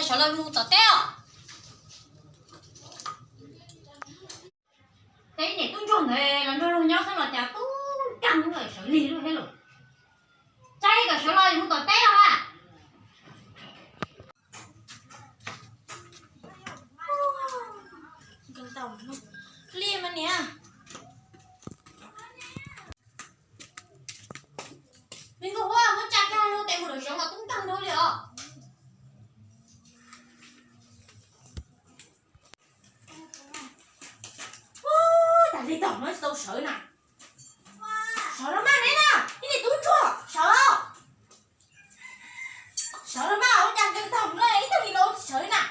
Sawv los mus tom teb os. Tej niam tub ntsuag ntawd los nrog luag nyob xwb los cas tub nkeeg lawm, sawv lig lawm thiab lauj. Tsaib kom sawv los mus tom teb os. Li mas niam. Me nkauj huab, muab tsa kiag lub tes mus lawm, sawv los tub nkeeg dhau li os. Ub, cas li tag no tsis tau sawv na. Sawv los mas neb na, ib niam tub ntsuag, sawv. Sawv los mas, ua cas nkees tag no ib tag kis los tsis sawv na.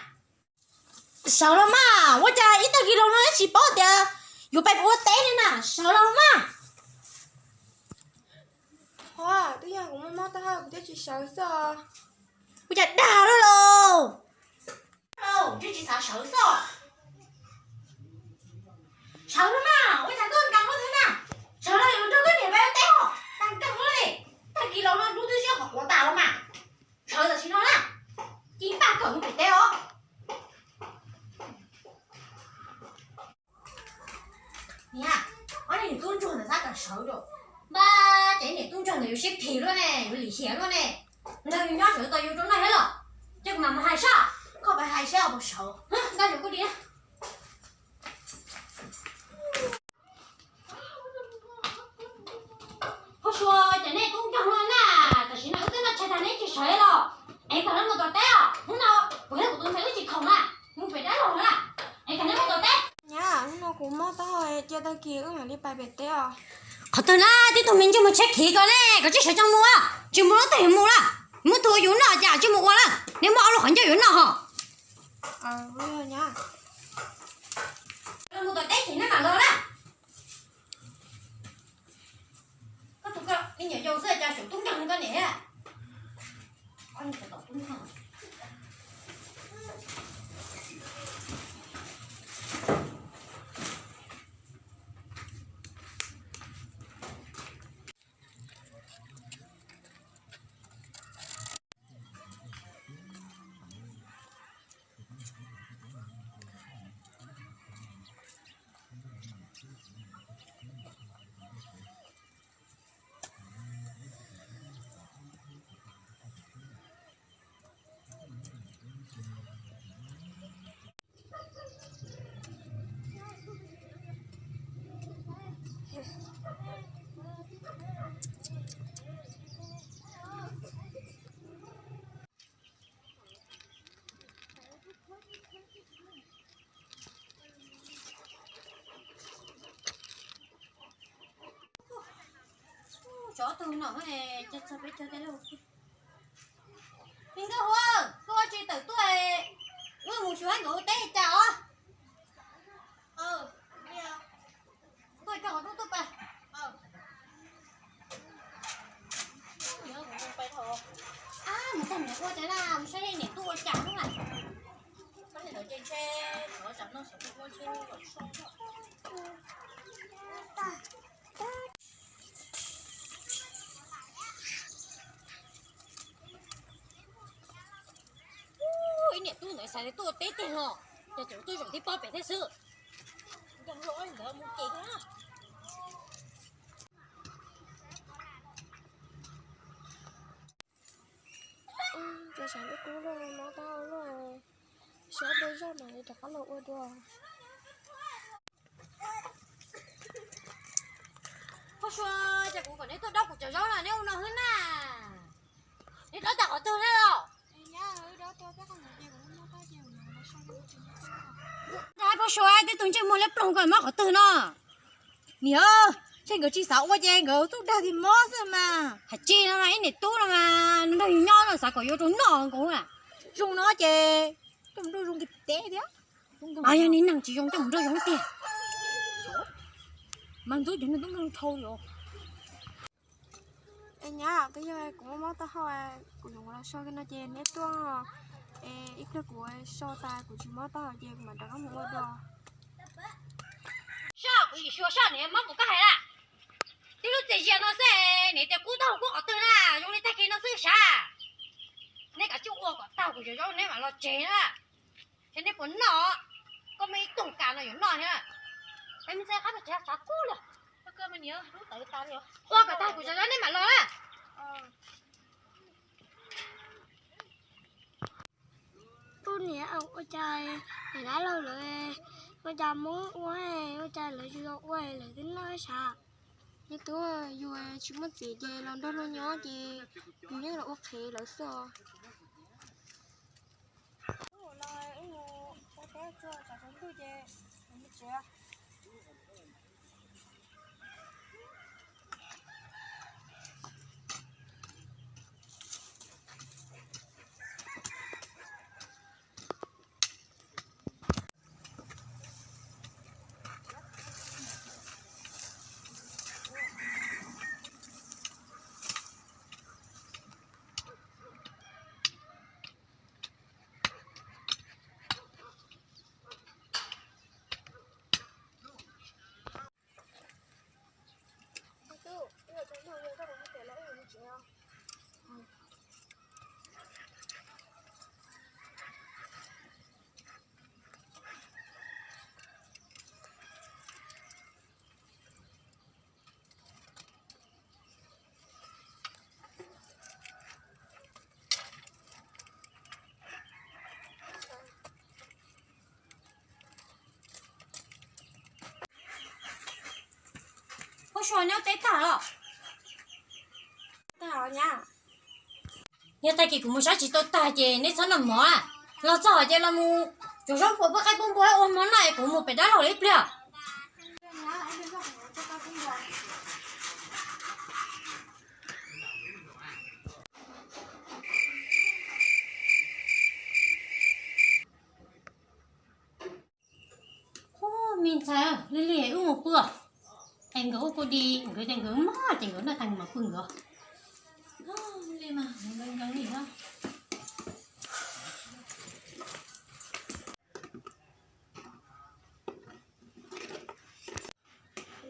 Sawv los mas, ua cas ib tag kis los no tsis paub tias yuav pais ua teb li na, sawv los mas. Huab, twb yog kuv mob mob taub hau kuv thiaj tsis sawv xwb. Ua cas dag lawm lauj? Ntshe tsis xav sawv xwb. Sawv los mas, ua cas koj nkees luaj thiab na? Sawv los yuav nrog koj niam pais ua teb os, nkees luaj li. Tag kis los no lub twb siab qhuav qhuav tas los mas. Sawv tam sim no na, cia npaj kawm mus pem teb os. Niam, ob niag niam tub ntsuag ntawd xav kom sawv rau. Npaj ces niam tub ntsuag ntawd yuav siab phem luaj ne, yuav lim hiam luaj ne. Nrog yus nyob sawv tau yus rau noj thiab los. Ces kuv mam mus hais seb, koj pais hais seb puas sawv. Npaj sawv kuj di. Phob Sua, cas nej tub nkeeg luaj na, tam sim no wb twb noj tshais tag neb tsis sawv los. Es kom neb mus tom teb os, hnub no kuv thiab kuv tus ntxhais wb tsis khoom na, mus pem dab laug na, es kom neb mus tom teb. Nyab, hnub no kuv mob taub hau, cia tag kis wb mam li pais pem teb os. Qhov twg na, tib tug me ntsis mus tsheb khiv ko ne, koj tsis sawv tsees mus, tsis mus lub twg yuav mus lawm. Muab tus yus noj cas tsis mus ua lawm, neb muab ob lub qhov ncauj yuav noj ho. Mus tom teb ces neb mam los na. Koj tus ko me nyuam yaus xwb cas tseem tub nkeeg li koj niam. Tsov tug no, cog txog peb cog tej laj. Me nkauj huab, koj ua tsis tawm tuaj, wb mus xyuas nkawd ua teb cas os. Tuaj coj qhov dub tuaj pais. Mus txog niam ua cas na, mus saib niam tuaj ua cas lub na. Pab niam lawv ces ntshe, tsam no xyov ua ntshe. Ib niam tub ntawd xav tias tuaj teb tiag los, ces tseem tuaj zaum tib pob pem thiab xwb. Nkeeg luaj ntawd mus ces kawg. Ua cas sawv ntxov kub luaj, mob taub hau luaj, sawv ntxov zoj mam li rov qab los ua dua. Phob Sua, ces kuv kom neb tuaj dob kuv cov zaub no neb ua no xwb na. Neb dob tau qhov twg na los? Phob Sua, twb tus ntsej muag liab ploog ko mob qhov twg no? Niam, ntshe nkawd tsis xav ua ces nkawd txuj dag tias mob xwb mas. Hais tsis no mas ib niam tub no mas nrog yus nyob no xav kom yuav rau noj nkaus na. Zoo no ces coj mus nrauj zoo kiag teb thiab. Yog niag neeg tsis zoo coj mus nrauj zoo tiag. Mas ntxub cov neeg tub nkeeg dhau li os. Es nyab, twb yog kuv mob mob taub hau, kuv yuav mus los so kiag no ces neb tuaj, es ib pliag kuv so tas kuv tsis mob taub hau ces kuv mam rov qab mus ua dua. Soj, kuv yim xyuas soj niam mob mus koj hais na. Tib lub txiaj zias no xwb niam tias kub taub hau kub qhov twg na, zoo li tag kis no xwb sav. Neb kav tsij ua kom tag kuv cov zaub neb mam los tsev na. Ces neb puas noj? Koj muaj ib tug kas no yuav noj thiab. Peb mus txog qab tsev tshav kub li. Ua kom tag kuv cov zaub neb mam los na. Poj niam, ua cas niam dab laug lawv, ua cas Hmoob ua, ua cas lawv tsis los ua lawv twb noj sav? Neb twb yus tsis muaj txiv ces los nrog luag nyob ces yus yeej los ua qhev lawv xwb os. Huab Sua nyob teb tag los? Tag os nyab. Yog tag kis kuv mus saib tsis tau tag ces neb txhob noj mov. Los txog ces los mus tsuav zaub npua pub qaib pub npua ua hmo noj es kuv mus pem dab laug lawv ib pliag. Ub, me ntxhais, lig lig wb mus pw. Es nkawd ua kuv di nkawd ces nkawd maj ces nkawd noj tag nkawd mam pw nkawd. Li mas nkawd nkawd li no.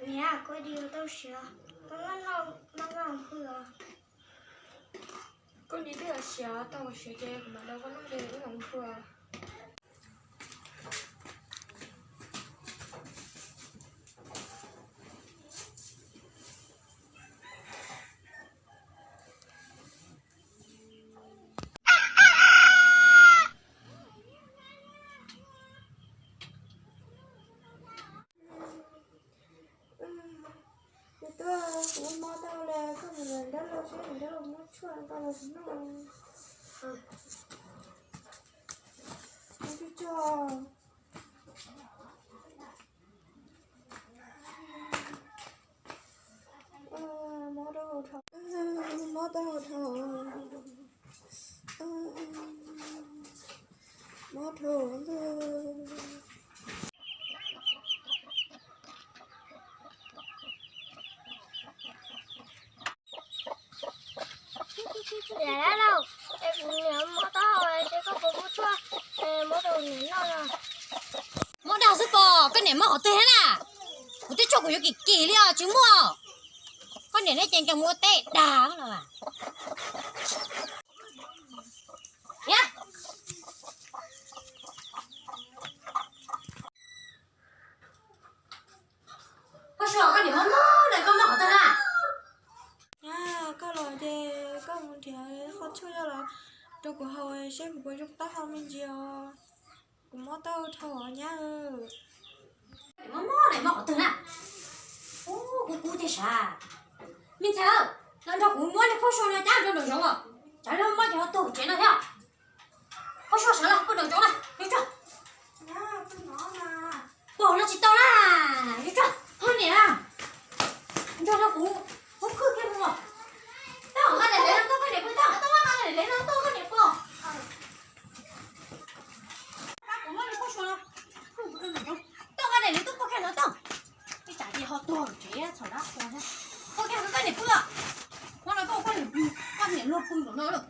Niam, koj di tau siav, koj noj noj noj pw os. Koj di twb siav tau siav ces kuv mam rau koj noj ces wb mam pw os. Kuv tuaj kuv mob tau lawm, koj mus nrog niam dab laug seb niam dab laug muab tshuaj rau los noj. Kuv tsis tso. Mob tau dhau, mob tau dhau, mob dhau. Niam dab laug, es kuv niam mob taub hau es koj puas muab tshuaj muab rau kuv niam noj no? Mob dag xwb pom, koj niam mob qhov twg thiab na? Kuv twb tshuaj kuv yuav kim kim li os tsis muaj. Koj niam nej ces nkees mus ua teb dag los as. Koj sua koj niam mob mob na, koj mob qhov twg na? Nyab, koj los ces koj mus nrhiav qhov tshuaj coj los rau kuv haus seb kuv puas zoo taub hau me ntsis os. Kuv mob taub hau dhau nyab. Mob mob na, mob qhov twg na? Ub, kub kub thiab sav. Me ntxhais, los nrog kuv muab niag khaub sua no cab rau nraum zoov os. Tsam ib pliag mob ces ho tuag tsev no thiab. Khaub sua sawv los pw nraum zoov na, yuav tso. Pw hauv no tsis tau na, yuav tso. Ho niam, nrog rau kuv, kuv khwj kiag mus. Tau nqa daim lev no tuaj koj niam pw, tau nqa daim lev no tuaj koj niam pw. Tau nqa daim lev tuaj pw kiag no tau. Ib tsam ces ho tuag tsev txhaum dab qhuas thiab. Pw kiag no koj niam pw. Hmo no koj ua koj niam pw, koj niam luag pw nraum no lawm.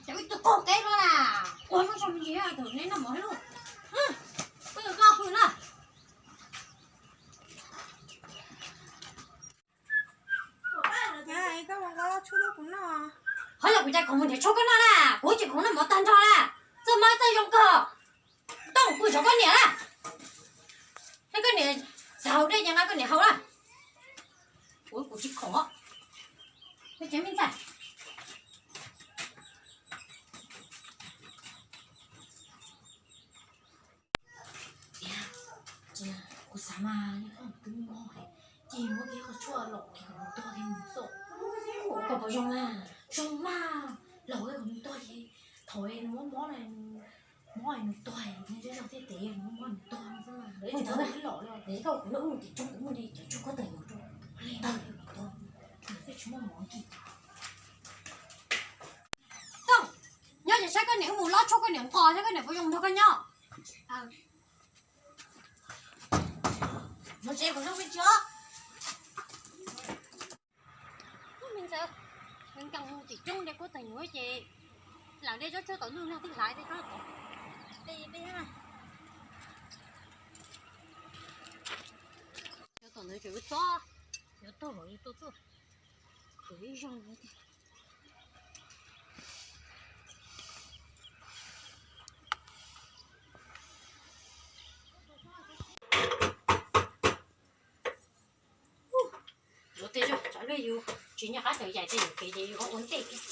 Cov ib tug qaug qeb no na, ua lub zoo me ntsis thaum neb noj mov thiab lauj. Pw koj pw na. Nyab, koj mus nqa tshuaj tuaj kuv noj. Hov yog kuv cov khoom mus nrhiav tshuaj koj noj na, kuv tsis khoom noj mov tag nrho na. Txawj mab txawj zoo kawg. Tooj, pw zov koj niam na. Thiab koj niam txawm haus dej ces nqa koj niam haus na. Kuv, kuv tsis khoom. Peb tsev me ntxhais. Kuv xav mas koj twb mob, ces muab kiag qhov tshuaj los kiag kom nws tuag thiab mus xwb. Koj puas zoo na? Zoo mas, los kiag kom nws tuag ces thaum nws mob mob na, mob nws tuag, nws zej zog thiaj tias nws mob mob nws tuag xwb mas. Lawv tsis tau ib los li. Koj kuv lub ub tim roob kuv muaj li cov tshuaj koj tawm yuav rau tawg li kuv tuag, tsis muaj mov nkim. Tooj, nyob ces saib koj niam wb mus lob tshuaj koj niam nqos saib koj niam puas zoo nrog koj nyob. Mus tsev kom zoo me ntsis os. Me ntxhais, nkees mus tim roob de kuab tag nyuag ces lam de tsob tshuaj tom ntug no twb hlais de tsob tom tej tej na. Cov tom ntawd tseem ua txob, yuav tuag los yuav tuaj tuaj, khwv ib zaug tiag. Yuav tej zog tsam pliag yus tsis nyob qab tawm yaim tej yus kev ces yus ua ntej kiag.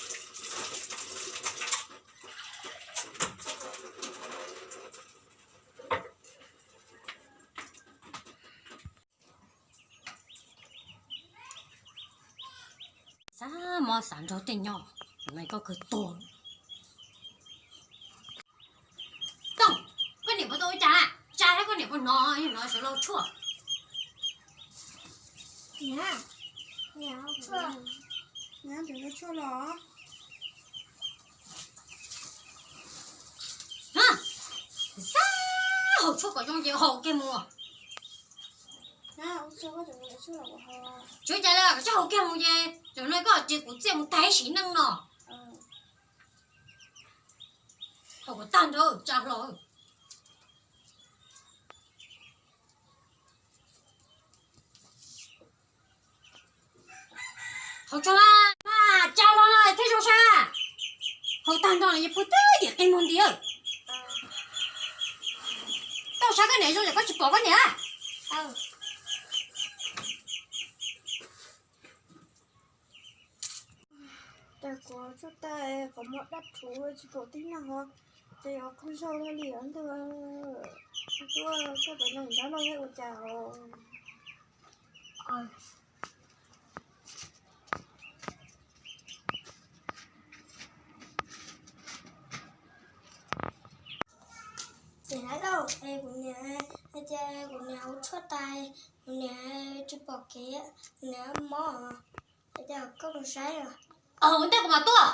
Xav mov xav nrog tej nyob, tus no koj kawg tuag. Tooj, koj niam puas tau ua cas? Tsa thiab koj niam puas hnov, yog hnov sawv los tshuaj. Niam, niam, tshuaj. Niam, tshuaj los. Xav haus tshuaj kom zoo ces haus kiag mus. Tsis ua cas li, koj tsis haus kiag mus ces zaum no koj ces kuv txiaj mus tag ib sim neej no. Haus kom tag nrho tsa hlo. Haus tso, tsa hlo no thiaj zoo sab. Haus tag nrho no yus pw twb yim qi muag nti. Tau sab koj niam zoo, koj tsis pom koj niam. Cas kuv tshuaj tais qhov muag daj rhuv tsis pom tib neeg ho, ces yuav qaug zog li ntag. Tuaj, tuaj pem neeg nrab no ua cas os. Ces lawv lauj, es kuv niam, es ces kuv niam ua tshuaj tais, kuv niam tsis pom kev, kuv niam mob, es ces koj mus saib os. Ua ntej kuv mam tuaj.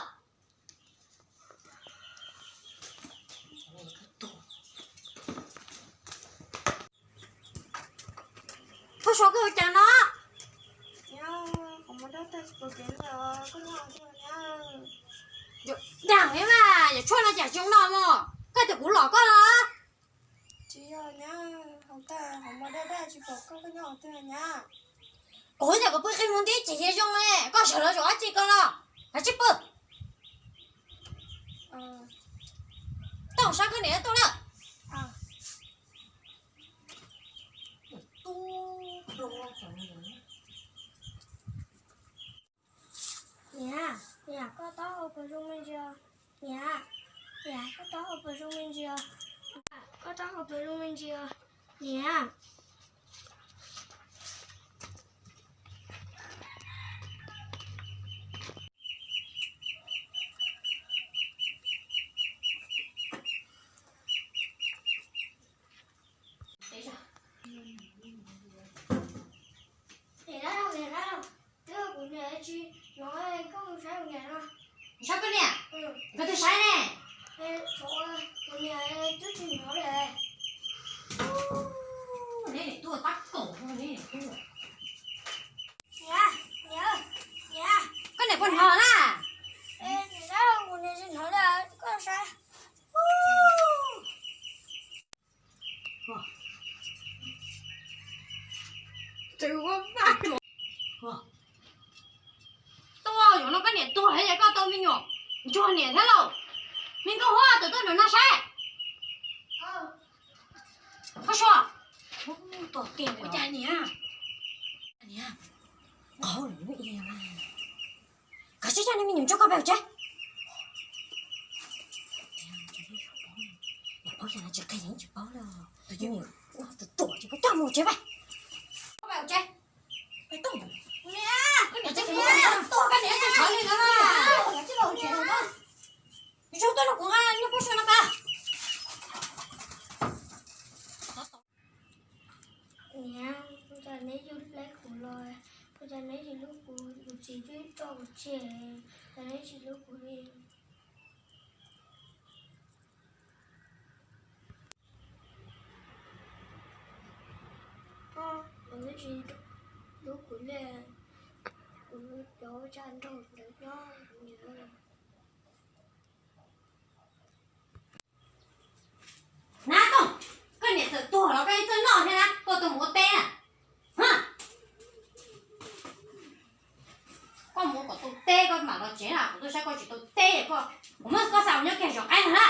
Koj suav koj ua cas no? Dag li mas, yog tshuaj no cas tsis noj mog, koj tias kuv lom koj los? Tsis yog nyab, hauv tag hauv mas daj daj tsis pom koj, koj nyob hauv twg nyab? Kuv tias kuv pw qi mus ntib tsis yog zoo li, koj sawv los zaum dab tsi ko no, kav tsij pw. Tau sab koj niam tuaj na. Niam, niam, koj taub hau puas zoo me ntsis os? Niam, niam, koj taub hau puas zoo me ntsis os? Koj taub hau puas zoo me ntsis os? Niam. Niam dab laug, niam dab laug, twb yog kuv niam tsis hnov, koj mus saib kuv niam no. Saib koj niam? Koj twb saib ne. Kuv niam twb tsis hnov li. Neb niam tuaj tab kaum neb niam tuaj. Niam, niam, niam. Koj niam puas hnov na? Niam dab laug, kuv niam tsis hnov li, koj saib. Tuaj, zaum no koj niam tuag li, Niam thiab lauj, me nkauj huab tus tuaj nram no saib. Koj sua, ua cas niam, niam, qhov lawm lub i, kav tsij coj nej me nyuam ntsuag koj peb tsev. Niam paub yog tsis qhia yeej tsis paub li. Tus me nyuam ua tus ruam tsis paub coj mus tsev peb. Koj peb tsev. Niam, koj niam tsev, koj niam tsev tshov li no. Zoo tuaj los kuv nqa nej phooj ywg no pab. Niam, ua cas neb yug lej kuv los, ua cas neb tsis hlub kuv, kuv txiv twb tso kuv tseg, cas neb tsis hlub kuv li. Koj, kuv twb tsis hlub kuv li, kuv yuav ua cas nrog ntawd nyob kuv niam. Nab Tooj, koj niam txawm tuag los koj yeej txawj noj thiab na, koj tuaj mus ua teb na. Koj mus ua kom tau teb koj mam los tsev na, kuv tuaj saib koj tsis tau teb koj, kuv muab koj xa mus nyob kiag zos qaib ntag na.